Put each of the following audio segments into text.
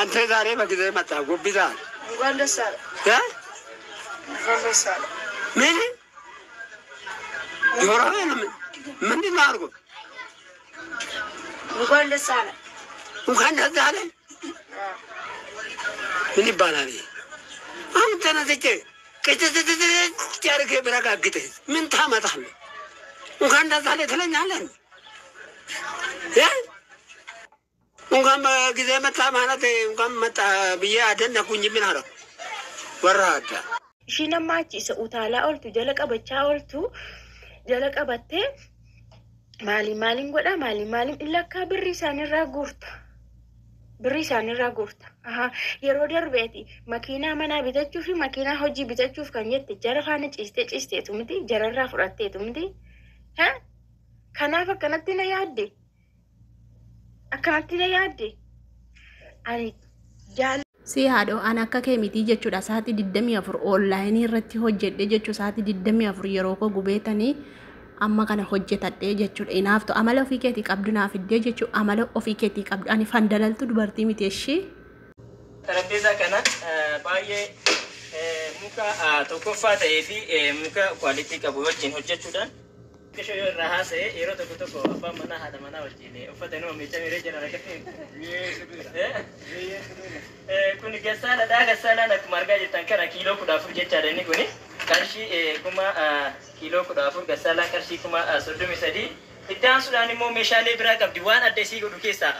አንተ ዛሬ በጊዜ መጣ ጎብዛል። እንኳን ደስ አለ። እ እንኳን ደስ አለ። ምን ጆሮ ምንድን ነው አድርጎ እንኳን ደስ አለ። እንኳን ደስ አለ ምን ይባላል? ይሄ? አሁን ተነስቼ ቅጭጭጭጭ አድርጌ ብረጋግጥህ ምን ታመጣለህ? እንኳን ደስ አለ ትለኛለህ? እ? እንኳን በጊዜ መጣ ማለት እንኳን መጣ ብዬ አደነኩኝ። ምን አለው ወራዳ Ishiin amma achi isa utaalaa ooltu jala qabachaa ooltu jala qabattee maaliin maaliin godha maaliin maaliin illakkaa birrii isaanirraa guurta. Birrii isaanirraa guurta. Ahaa yeroo darbeeti makiinaa manaa bitachuu fi makiinaa hojii bitachuuf kan jette jara faana ciistee ciisteetu miti jararraa fudhatteetu miti. Ha? Kanaaf akkanatti na yaadde. Akkanatti na yaadde. Ani jaal. Si haadhoo an akka kee mitii jechuudha. Sa'aatii 24 onlaayinii irratti hojjedhe jechuudha. Sa'aatii 24 yeroo koo gubeetanii amma kana hojjetadhee jechuudha. Inaaftu amala ofii keetii qabdu naaf iddee jechuudha. Amala ofii keetii qabdu ani fandalaltu dubartii miti ishii. ጠረጴዛ kana baay'ee muka tokkoffaa ta'ee fi muka kwaalitii qabu wajjin hojjechuudhaan Xiqqishoo yoo irraa haasa'e yeroo tokko tokko abbaan manaa haadha manaa wajjin uffata inuma miicamee jira rakkate. Kun gassaadha. Gassaalaan akkuma argaa jirtan kana kiiloo 14 jechaadha inni kuni. Qarshii kuma kiiloo 14 gassaalaan qarshii 33,000. Itti aansuudhaan immoo meeshaalee biraa qabdi. Waan adda isii godhu keessaa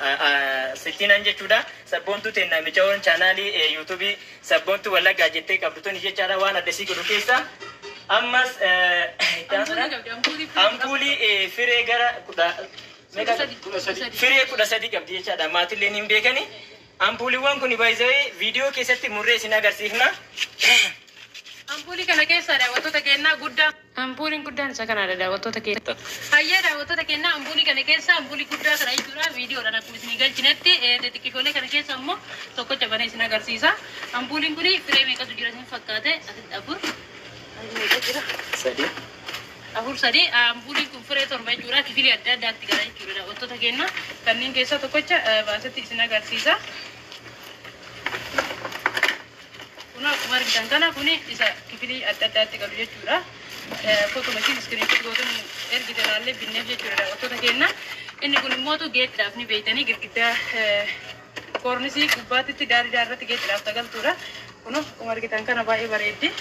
sittiinan jechuudha. Sabboontuu teenna micaa'oon chaanaalii yuutuubii Sabboontuu Wallaggaa jettee qabdu tuni jechaadha. Waan adda isii godhu keessaa ammas itti aansuudhaan ampuulii firee gara kudha firee 13 qabdi jechaadha. Maatilleen hin beekani. Ampuuliiwwan kun baay'ee viidiyoo keessatti murree isin agarsiifna. Ampuulii kana keessa daawwattoota kennaa guddaa. Ampuuliin guddaan isa kanaadha daawwattoota keenya. Hayyee daawwattoota kennaa ampuulii kana keessa ampuulii guddaa kana jechuudha viidiyoodhaan akkuma isin galchinetti xixiqqishoolee kana keessa immoo tokkocha banee isin agarsiisa. Ampuuliin kun firee meeqatu jira isin fakkaate asitti afur. Meeqa jira? Sadi. Afur sadi ampuuliin kun firee torba jechuudha kifilii adda addaatti gara jechuudha daawwattoota kennaa kanneen keessaa tokkocha baasetti isin agarsiisa. Kun akkuma argitan kana kuni isa kifilii adda addaatti galu jechuudha. Footuma isin iskiriinshot gootan ergite ilaallee binneef jechuudha daawwattoota keenya. Inni kun immootu geettiidhaaf ni beeytanii girgiddaa koornisii gubbaatitti daarii daarratti geettiidhaaf tagaltuudha. Kun akkuma argitan kana baay'ee bareeddi.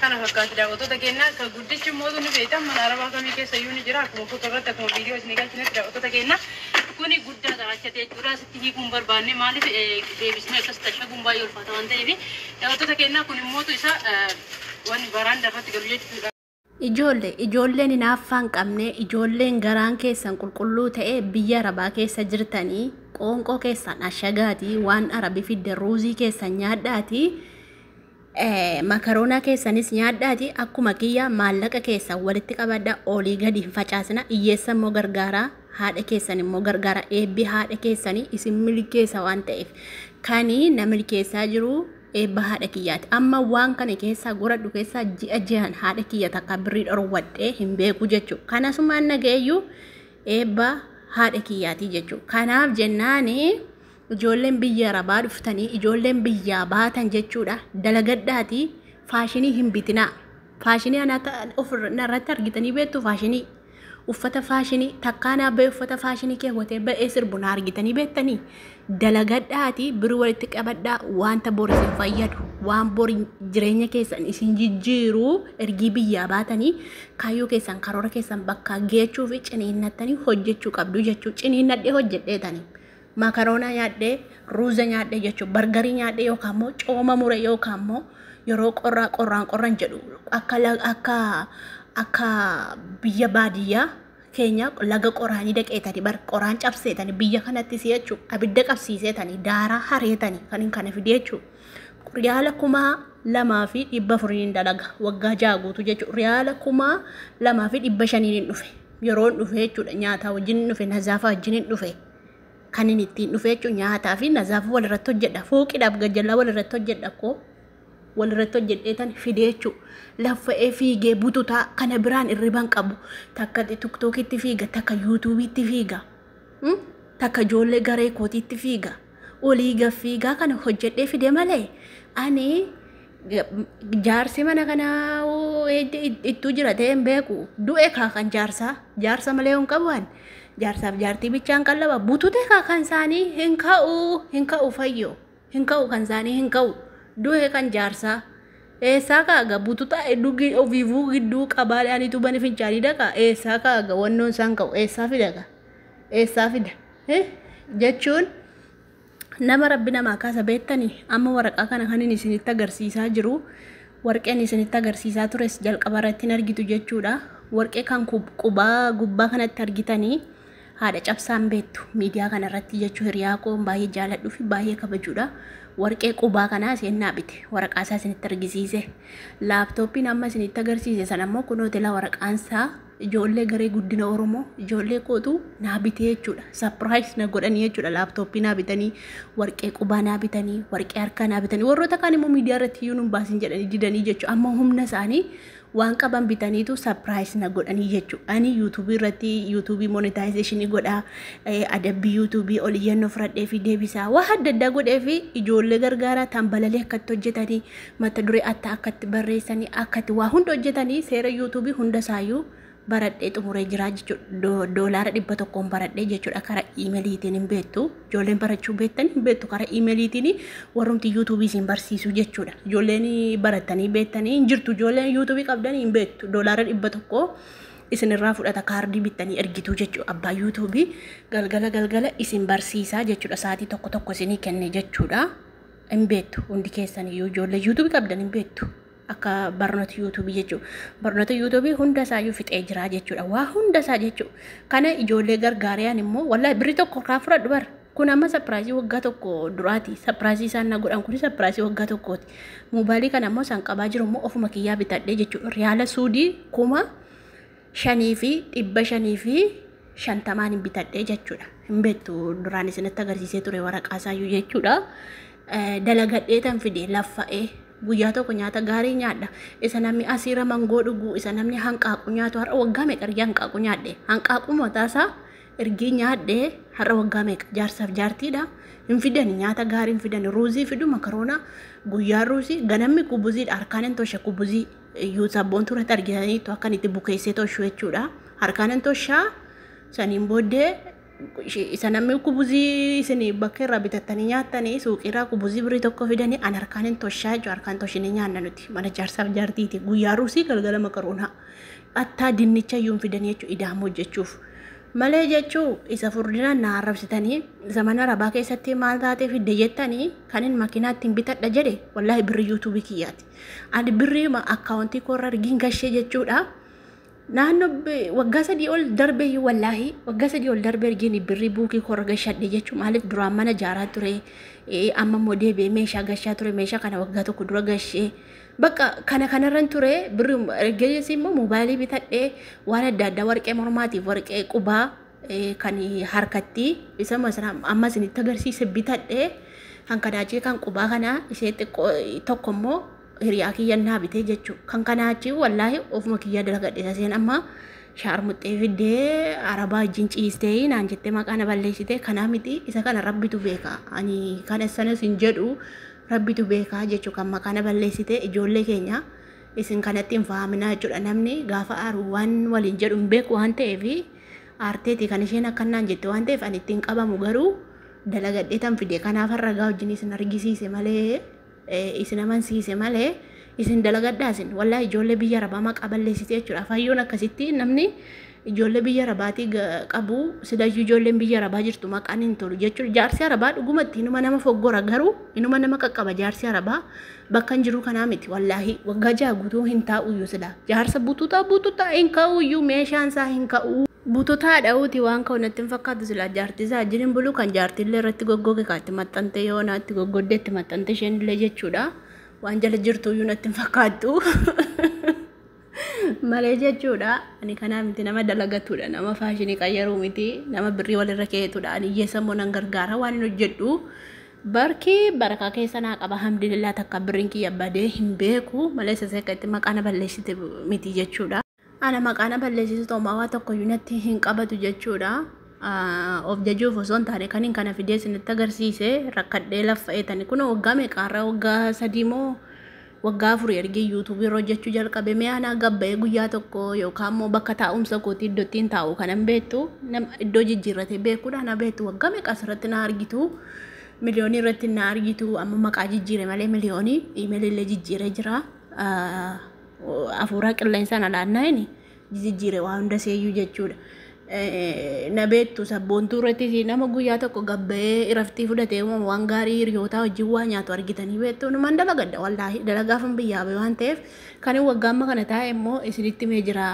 Kana fakkaatti daawwattoota keenya kan guddichi immoo ni beeytan mana arabaa kamii keessa iyyuu ni jira akkuma footoo irratti akkuma viidiyoo isin galchinetti daawwattoota keenya. Kuni guddaa garaachate jechuudha. Asitti hiikuun barbaanne maaliif deebisnee akkas tashaguun baay'ee ulfaata waan ta'eef daawwattoota keenya kun immootu isa wanni baraan irratti galu jechuudha. Ijoollee ijoolleen hinaaffaa hin qabne ijoolleen garaan keessan qulqulluu ta'e biyya arabaa keessa jirtanii qoonqoo keessan ashagaatii waan arabii fidde ruuzii keessan nyaadhaatii makaroonaa keessanis nyaadhaatii akkuma kiyya maallaqa keessan walitti qabadhaa olii gadi hin facaasina hiyyeessa immoo gargaaraa haadha keessan immoo gargaara eebbi haadha keessanii isin milkeessa waan ta'eef kanii na milkeessaa jiru eebba haadha kiyyaati. Amma waan kana keessaa goradhu keessaa ji'a ji'an haadha kiyya takka birrii dhorwadhee hin beeku jechuudha. Kanasumaan nagayeyyuu eebba haadha kiyyaati jechuudha. Kanaaf jennaani ijoolleen biyya arabaa dhuftanii ijoolleen biyyaa baatan jechuudha. Dalagadhaatii faashinii hin bitinaa. Faashinii ofirratti argitanii beektu faashinii. Uffata faashinii takkaanaa ba'e uffata faashinii keewwatee ba'ee sirbu na argitanii beektanii dalagadhaatii birrii walitti qabadhaa wanta bor isin fayyadu waan bor jireenya keessan isin jijjiiru ergii biyyaa baatanii kaayyoo keessan karoora keessan bakka geechuu fi ciniinnattanii hojjechuu qabdu jechuu ciniinnadhee hojjedheetanii makaroonaa nyaadhee ruuza nyaadhee jechuu bargarii nyaadhee yookaan immoo cooma mure yookaan immoo yeroo qorraa qorraan qorran jedhu akka akka akka biyya baadiyyaa keenya laga qoraanii dhaqeetanii bar qoraan cabseetanii biyya kanatti si jechuu abidda qabsiiseetanii daaraa hareetanii kan hin kana fide jechuu riyaala 2,400 dalaga waggaa 6 guutuu jechuu riyaala 2,500 hin dhufe yeroon dhufe jechuudha nyaataa wajjin hin dhufe nazaafa wajjin hin dhufe kan inni ittiin dhufe jechuu nyaataa fi nazaafa walirratti hojjedha fooqiidhaaf gajjallaa walirratti hojjedha koo walirratti hojjedheetan fide jechuu laffa'ee fiigee bututaa kana biraan irriban qabu takka tiktookitti fiiga takka yuutuubiitti fiiga. Takka ijoollee garee kootiitti fiiga. Olii gad fiigaa kana hojjedhee fide malee ani jaarsi mana kanaa ittuu jira ta'ee hin beeku. Du'e kaa kan jaarsaa. Jaarsa malee hin qabu ani. Jaarsaaf jaartii bichaan qallaba. Butute kaa kan isaanii hin ka'u, hin ka'u fayyoo. Hin ka'u kan isaanii hin ka'u. Du'e kan jaarsaa. Eessaa kaaga bututa dhugi ofiifuu gidduu qabaadhaanitu bani fincaanii dhaqa. Eessaa kaaga wannoon isaan ka'u eessaa fida ka? Eessaa fida? Jechuun nama rabbi namaa kaasa beektanii amma waraqaa kana kan inni isinitti agarsiisaa jiru warqeen isinitti agarsiisaa tures jalqaba irratti hin argitu jechuudha. Warqee kan qubaa gubbaa kanatti argitanii haadha cabsaan beektu miidiyaa kana irratti jechuu hiriyaa koo baay'ee jaaladhuu fi baay'ee kabajuudha. Warqee qubaa kanaa isheen naa bite waraqaa isaa isinitti argisiise. Laaptooppiin amma isinitti agarsiise sana immoo kunoo tilaa waraqaan isaa ijoollee garee guddina Oromoo ijoollee kootu naa bitee jechuudha. Surprise na godhanii jechuudha. Laaptooppii naa bitanii, warqee qubaa naa bitanii, warqee harkaa naa bitanii. Warroota kaan immoo miidiyaa irratti iyyuu nun baasin jedhanii didanii jechuudha. Amma humna isaanii waan qaban bitaniitu surprise na godhanii jechuudha. Ani yuutuubii irratti yuutuubii monetization godhaa, adabbii yuutuubii ol iyyannoo fudhadhee fi deebisaa waa adda addaa godhee fi ijoollee gargaaraa tambalalee akkatti hojjetanii mata duree atta akkatti barreessanii akkatti waa hunda hojjetanii seera yuutuubii hunda isaayyuu baradhee xumuree jira jechuudha. Doolaara 100 baradhee jechuudha karaa iimeeliitiin hin beektu. Ijoolleen barachuu beektan hin beektu karaa iimeeliitiin warrumti yuutuubii isin barsiisu jechuudha. Ijoolleen baratanii beektanii hin jirtu. Ijoolleen yuutuubii qabdan hin beektu. Doolaara 100 isinirraa fudhata kaardii bittanii ergituu jechuudha. Abbaa yuutuubii galgala galgala isin barsiisaa jechuudha. Sa'aatii tokko tokko isinii kenne jechuudha. Hin beektu hundi keessan iyyuu ijoollee yuutuubii qabdan hin beektu. Akka barnoota yuutuubii jechuudha. Barnoota yuutuubii hunda isaayyuu fixee jira jechuudha. Waa hunda isaa jechuudha. Kana ijoollee gargaariyaan immoo wallaahi birrii tokko kaa fudhadhu bara. Kun amma sapiraayizii waggaa tokko duraati. Sapiraayizii isaan na godhan kun sapiraayizii waggaa tokkooti. Moobaayilii kana immoo isaan qabaa jiru immoo ofuma kiyyaa bitadhee jechuudha. Riyaala suudii 5550 hin bitadhee jechuudha. Hin beektu duraan isinitti agarsiisee ture waraqaa isaayyuu jechuudha. Dalagadhee tan fide laffa'ee. Guyyaa tokko nyaata gaarii nyaadha. Isa namni asiira mangoo dhugu, isa namni hanqaaquu nyaatu har'a waggaa meeqa ergii hanqaaquu nyaadhe. Hanqaaquu mataasaa ergii nyaadhe har'a waggaa meeqa jaarsaaf jaartiidha. Hin fidani nyaata gaarii hin fidani. Ruuzii fidu makaroonaa guyyaa ruuzii ganamni kubuziidha. Harkaan hin tosha kubuzii iyyuu sabboon turetti argitaniitu akkan itti bukeessee toshu jechuudha. Harkaan hin toshaa saniin booddee isa namni kubuzii isin bakka irraa bitattanii nyaattanii suuqiirraa kubuzii birrii tokko fidanii an harkaan hin toshaa jechuudha. Harkaan toshinee nyaanna nuti mana jaarsaaf jaartiiti. Guyyaa ruusii galgala makaroonaa. Attaa dinnicha iyyuu hin fidanii jechuudha idaamoo hojjechuuf. Malee jechuu isa furdinaan na arrabsitanii zamana arabaa keessatti maal taatee fidde jettanii kan inni makiinaa ittiin bitadha jedhe wallaahi birrii yuutuubii kiyyaati. Ani birrii akkaawuntii koorra argiin gashee jechuudha. Naannoo waggaa 3 ol darbee iyyuu wallaahi waggaa 3 ol darbee argiin birrii buukii koorra gashadhe jechuun maaliif duraan mana jaaraa ture amma immoo deebi'ee meeshaa gashaa ture meeshaa kana waggaa tokko dura gashee bakka kana kanarran ture birrii ergeessi immoo moobaayilii bitadhee waan adda addaa warqee mormaatiif warqee qubaa kan harkatti isa amma isinitti agarsiise bitadhee kan kanaachii kan qubaa kanaa ishee xiqqoo tokko immoo hiriyaa kiyya naa bitee jechuudha. Kan kanaachi wallaahi ofuma kiyya dalagadhe saseen amma shaarmuxxee fiddee arabaa wajjin ciistee naan jettee maqaa na balleessitee kanaa miti isa kana rabbitu beeka. Ani kana sanas hin jedhu rabbitu beeka jechuudha. Kan maqaa na balleessitee ijoollee keenya isin kanatti hin fahaminaa jechuudha. Namni gaafa aaru waan waliin jedhu hin beeku waan ta'eef aarteeti kan isheen akkanaan jette waan ta'eef ani ittiin qabamu garuu dalagadhee tan fide kanaaf har'a wajjin isin argisiise malee isin amansiise malee isin dalagadhaa isin wallaahi ijoollee biyya arabaa maqaa balleessite jechuudha. Fayyoon akkasitti namni ijoollee biyya arabaatii qabu sidayyuu ijoolleen biyya arabaa jirtu maqaan hin tolu jechuudha. Jaarsi arabaa dhugumatti inuma nama foggora garuu inuma nama qaqqaba jaarsi arabaa bakka hin jiru kanaa miti wallaahi waggaa 6 guutuu hin taa'uyyuu sila jaarsa butuutaa butuutaa hin ka'uyyuu meeshaan isaa hin ka'u. Butuutaa dha'uuti waan ka'u natti hin fakkaatu sila jaartii isaa wajjin hin bulu kan jaartiillee irratti goggoge kaatti maxxantee yoo naatti goggodde itti maxxantee isheen illee jechuudha. Waan jala jirtuyyuu natti hin fakkaattu. Malee jechuudha. Ani kanaa miti nama dalagatudha. Nama faashinii qayyaruu miti. Nama birrii walirra keetudha. Ani hiyyeessa immoo nan gargaara waan hin hojjedhu. Barki barakaa keessa naa qaba. Alhamdulillah takka birriin kiyya badee hin beeku. Malee isa akka itti maqaa na balleessite miti jechuudha. Ana maqaa na balleessitu toomaa waa tokkoyyuu natti hin qabatu jechuudha. Of jajuuf osoo hin taane kan hin kana fidee isinitti agarsiise rakkadhee laffa'eetani. Kun waggaa meeqaarraa waggaa 3 moo waggaa 4 ergi yuutuubii irra hojjechuu jalqabe mi'a naa gabba'ee guyyaa tokko yookaan immoo bakka taa'umsa kootii iddoo ittiin taa'u kanan beektu iddoo jijjiirratee beekuudha na beektu waggaa meeqa asirratti na argitu miliyoonii irratti na argitu amma maqaa jijjiire malee miliyoonii iimeelillee jijjiiree jira. Afuuraa qilleensaan alaannaa jijjiire waa hunda seeyyuu jechuudha. Na beektu sabboontuu irratti nama guyyaa tokko gabba'ee iraftii fudhatee waan gaarii hiriyootaa wajjin waa nyaatu argitanii beektu numaan dalagadha wallaahi dalagaafan biyyaa bahe waan ta'eef kan waggaa amma kana taa'e immoo isinitti mee jira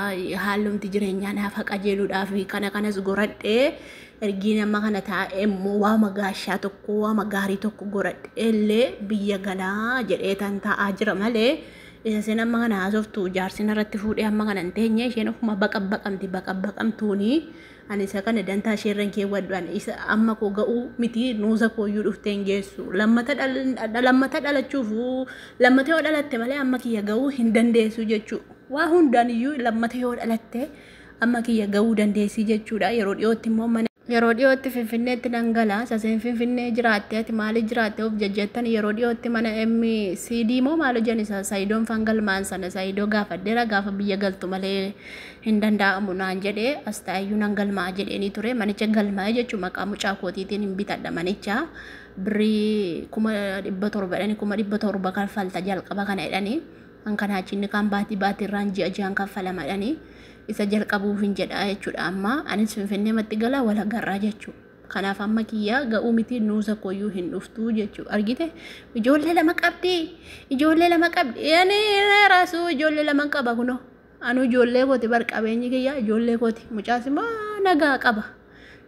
haallumti jireenyaa naaf haqa jeeluudhaaf kana kanas goradhee ergiin amma kana taa'e immoo waama gaashaa tokko waama gaarii tokko goradhee illee biyya galaa jedhee tan taa'aa jira malee. Isa isheen amma kana haasoftu jaarsin irratti fuudhee amma kana hin teenye isheen ofuma baqabbaqamti baqabbaqamtuuni ani isa kana dantaa ishee irra hin keewwadhu ani isa amma koo ga'uu miti nuusa kooyyuu dhuftee hin geessu lammata dhalachuuf lammata yoo dhalatte malee amma kiyya ga'uu hin dandeessu jechuudha waa hundaan iyyuu lammata yoo dhalatte amma kiyya ga'uu dandeessi jechuudha yeroo dhiyootti immoo mana yeroo dhiyootti Finfinneetti nan gala. Saseen Finfinnee jiraatte ati maaliif jiraatte of jajjattan yeroo dhiyootti mana MCD moo maal hojjan isa Sayidoon fan galmaan sana Sayidoo gaafadheera gaafa biyya galtu malee hin danda'amu naan jedhee as taa'eyyuu nan galmaa jedheenii ture manicha galmaa jechuun maqaa mucaa kootiitiin hin bitadha manicha birrii 700,000 jedhanii 700,000 kaffalta jalqaba kana jedhanii kan kanaa achi kan baatii baatiirraan ji'a ji'aan kaffalama jedhanii isa jalqabuuf hin jedha jechuudha amma anis Finfinnee matti gala wal agarraa jechuudha. Kanaaf amma kiyyaa ga'uu miti nuusa koyyuu hin dhuftuu jechuudha. Argite ijoollee lama qabdi ijoollee lama qabdi ani raasuu ijoollee lama qaba kunoo anu ijoollee kooti bar qabeenyi kiyyaa ijoollee kooti mucaas immoo nagaa qaba.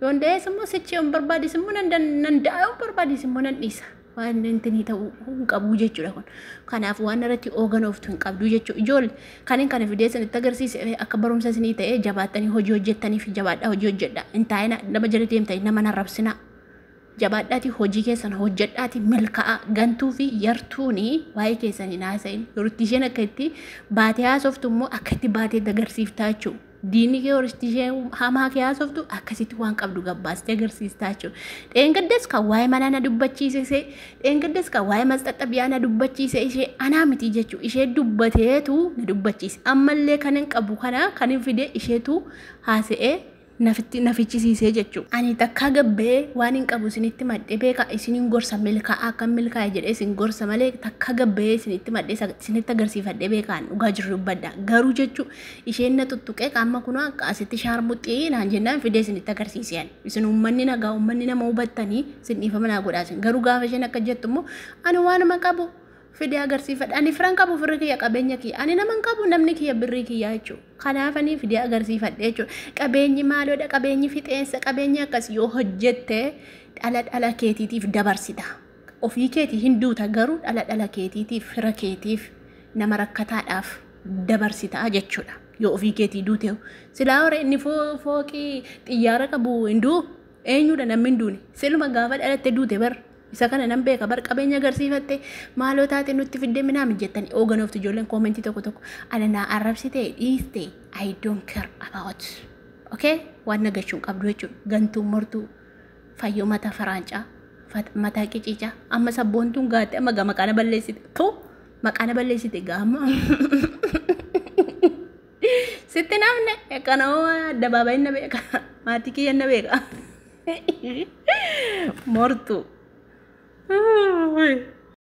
Yoon da'ees immoo sichi yoon barbaadis immoo nan da'a yoon barbaadis immoo nan dhiisa. Waan intinii ta'uu hin qabu jechuudha kun. Kanaaf waan irratti ooganooftu hin qabdu jechuudha. Ijoollee kan hin kana fidee isinitti agarsiise akka barumsa isinii ta'ee jabaattanii hojii hojjettaniif jabaadhaa hojii hojjedha. Hin taa'ina nama jala deemtanii nama narrabsina. Jabaadhaatii hojii keessan hojjedhaatii milkaa'aa gantuu fi yartuuni waa'ee keessan hin haasa'in. Yeroo isheen akka itti baatee haasoftu immoo akka itti baatee agarsiiftaa jechuudha. Diinni kee horisti ishee hamaa kee haasoftu akkasitti waan qabdu gabbaastee agarsiistaa jechuudha. Dheengaddas kan waa'ee manaa na dubbachiise ishee, dheengaddas kan waa'ee masxaxxabiyaa na dubbachiise ishee anaa miti jechuudha. Ishee dubbateetu na dubbachiise. Ammallee kan hin qabu kana kan hin fide isheetu haasa'ee nafichisiisee jechuudha. Ani takkaa gabbee waan hin qabu isinitti madhee beeka isiniin gorsa milkaa'aa akkam milkaa'e jedhee isin gorsa malee takkaa gabbee isinitti madhee isinitti agarsiifadhee beekaan dhugaa jiru dubbadha. Garuu jechuudha isheen na tuttuqee qaama kunoo akka asitti shaarmuxxii naan jennaan fidee isinitti agarsiiseen. Isin uummanni nagaa uummanni nama hubattanii isin dhiifama naa godhaa isin. Garuu gaafa isheen akka jettu immoo ani waanuma qabu fidee agarsiifadha. Ani firan qabu firri kiyya qabeenya kiyya. Ani nama hin qabu namni kiyya birrii kiyya jechuudha. Kanaaf ani fidee agarsiifadhe jechuudha. Qabeenyi maaloodha qabeenyi fixeensa qabeenyi akkas yoo hojjette dhala dhala keetiitiif dabarsita. Ofii keetii hin duuta garuu dhala dhala keetiitiif fira keetiif nama rakkataadhaaf dabarsita jechuudha. Yoo ofii keetii duute silaa hore inni fooqii xiyyaara qabu hin du'u eenyudha namni hin duune siluma gaafa dhalatte duute bar. Isa kana nan beeka bar qabeenya agarsiifatte maaloo taate nutti fiddee minaa mijettanii ooganooftu ijoolleen koomentii tokko tokko ana naa arrabsite dhiiste I don't care about okay waan nagachuun qabdu jechuudha gantuu mortuu fayyoo mataa faraancaa mataa qiciicaa amma sabboontuun gaatte amma gaa maqaana balleessite tu maqaana balleessite gaama sitti namne kanoo addabaabayin na beeka maatii kiyya na beeka mortuu.